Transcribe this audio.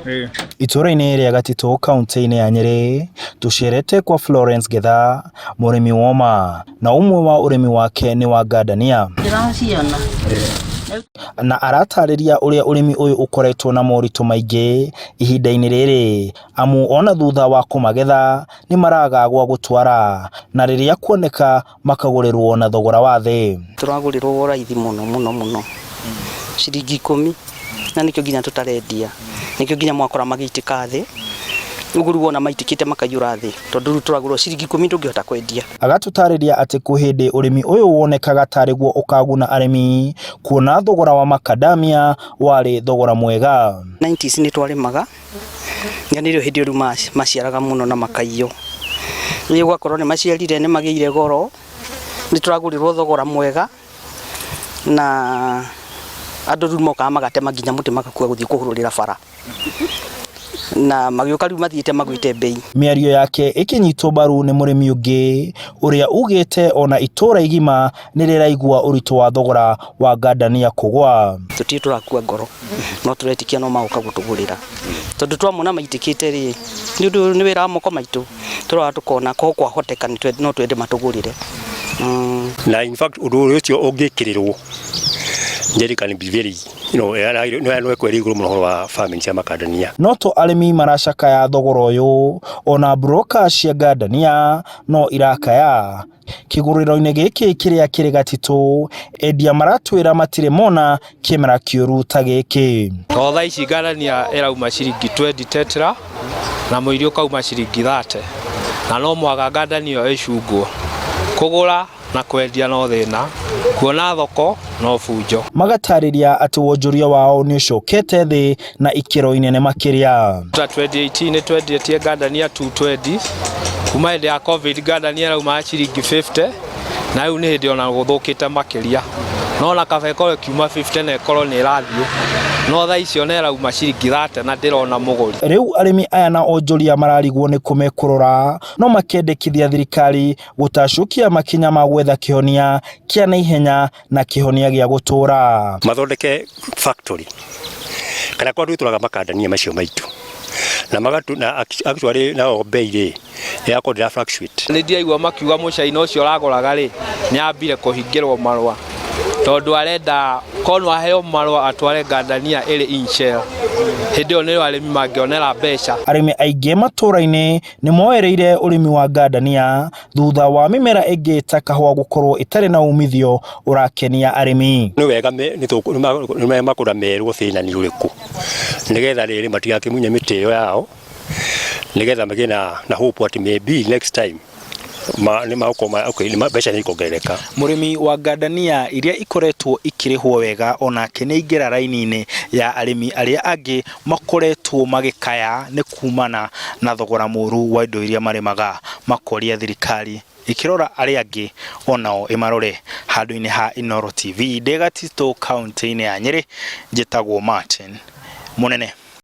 Itũũra-inĩ rĩa Gatitũ kaunti-inĩ ya Nyĩrĩ, tũcerete kwa Florence Getha, mũrĩmi woma, na ũmwe wa ũrĩmi wake nĩ wa ngandania. Ndĩraciona. Na aratarĩria ũrĩa ũrĩmi ũyũ ũkoretwo na moritũ maingĩ ihinda-inĩ rĩrĩ, amu ona thutha wa kũmagetha nĩ maraga gwa gũtwara, na rĩrĩa kuoneka makagũrĩrwo na thogora wa thĩ. Tũragũrĩrwo raithi mũno mũno mũno, ciringi 10, na nĩkĩo nginya tũtarendia, nĩkĩo nginya mwakora magĩitĩka thĩ, ũguo rĩu wona maitĩkĩte makaiyũra thĩ, tondũ rĩu tũragũrwo ciringi 10 ndũngĩhota kwendia. Agatũtarĩria atĩ kwĩ hĩndĩ ũrĩmi ũyũ wonekaga tarĩ guo ũkaguna arĩmi, kuona thogora wa makadamia warĩ thogora mwega. 90s nĩ twarĩmaga, na nĩrĩo hĩndĩ rĩu maciaraga mũno na makaiywo, rĩu ũgakorwo nĩ maciarire nĩ magĩire goro, nĩ tũragũrĩrwo thogora mwega, na andũ rĩu mokaga magatema nginya mũtĩ magakua gũthiĩ kũhũrũrĩra bara, na magĩũka rĩu mathiĩte magwĩte mbei. Mĩario yake ĩkĩnyitwo mbaru nĩ mũrĩmi ũngĩ ũrĩa ugĩte ona itũra igima nĩ rĩraigua ũritũ wa thogora wa ngandania kũgwa. Tũtirĩ tũrakua ngoro, no tũretĩkia no magoka gũtũgũrĩra, tondũ twamona maitĩkĩte rĩ, nĩ ũndũ nĩ wĩra wa moko maitũ, tũrora tũkona korwo kwahoteka no twende matũgũrĩre. Na in fact ũndũ ũcio ũngĩkĩrĩrwo, Njeri can be very, no ĩkweria igũrũ mũno ũhoro wa farming cia makandania. No to arĩmi maracakaya thogora ũyũ, ona broka cia ngandania no irakaya. Kĩgũrĩro-inĩ gĩkĩ kĩrĩa kĩrĩ Gatitũ, endia maratwĩra matirĩ mona kĩmera kĩũru ta gĩkĩ. To thaa ici ngandania ĩrauma ciringi 20 tetra na mũiria ũkauma ciringi 30, na no mũhaka ngandania ĩyo ĩcungwo. Kũgũra na kwendia no thĩna, kuona thoko no bunjo. Magatarĩria atĩ wonjoria wao nĩ ũcokete thĩ na ikĩro inene makĩria. Ta 2018 nĩ twendietie ngandania 220, kuma hĩndĩ ya Covid ngandania ĩraumaga ciringi 50, na rĩu nĩ hĩndĩ ona gũthũkĩte makĩria. No ona kaba ĩkorwo ĩkiuma 50 na ĩkorwo nĩ ĩrathiĩ, no thaa ici ona ĩrauma ciringi 30 na ndĩrona mũgũri. Rĩu arĩmi aya na onjoria mararigwo nĩ kũ mekũrora, no makendekithia thirikari gũtacũkia makinya ma gwetha kĩhonia kĩa naihenya na kĩhonia gĩa gũtũũra. Mathondeke factory kana kwa twĩtũraga makandania macio maitũ na magatu na actually nao bei rĩ yakorwo ndĩra fluctuate. Nĩ ndiraigua makiuga mũcaina ũcio ũragũraga rĩ nĩ ambire kũhingĩrwo marũa tondũ arenda korwo no aheo marũa atware ngandania ĩrĩ in shell, hĩndĩ ĩyo nĩrĩo arĩmi mangĩonera mbeca. Arĩmi aingĩ matũũra-inĩ nĩ moereire ũrĩmi wa ngandania thutha wa mĩmera ĩngĩ ta kahũa gũkorwo ĩtarĩ na umithio ũrakenia arĩmi. Nĩ wega nĩ makũra merwo thĩna nĩ ũrĩkũ nĩgetha rĩrĩ matigakĩmunye mĩtĩ ĩyo yao nĩgetha magĩe na hope atĩ maybe next time nĩ magũkorwo okay, mbeca nĩ ikongerereka. Mũrĩmi wa ngandania iria ikoretwo ikĩrĩhwo wega onake nĩ aingĩra raini-inĩ ya arĩmi arĩa angĩ makoretwo magĩkaya nĩ kumana na thogora mũru wa indo iria marĩmaga, makoria thirikari ĩkĩrora arĩa angĩ onao ĩmarore. Handũ-inĩ ha Inooro TV ndĩ Gatitũ kaũntĩ-inĩ ya Nyĩrĩ, njĩtagwo Martin Mũnene.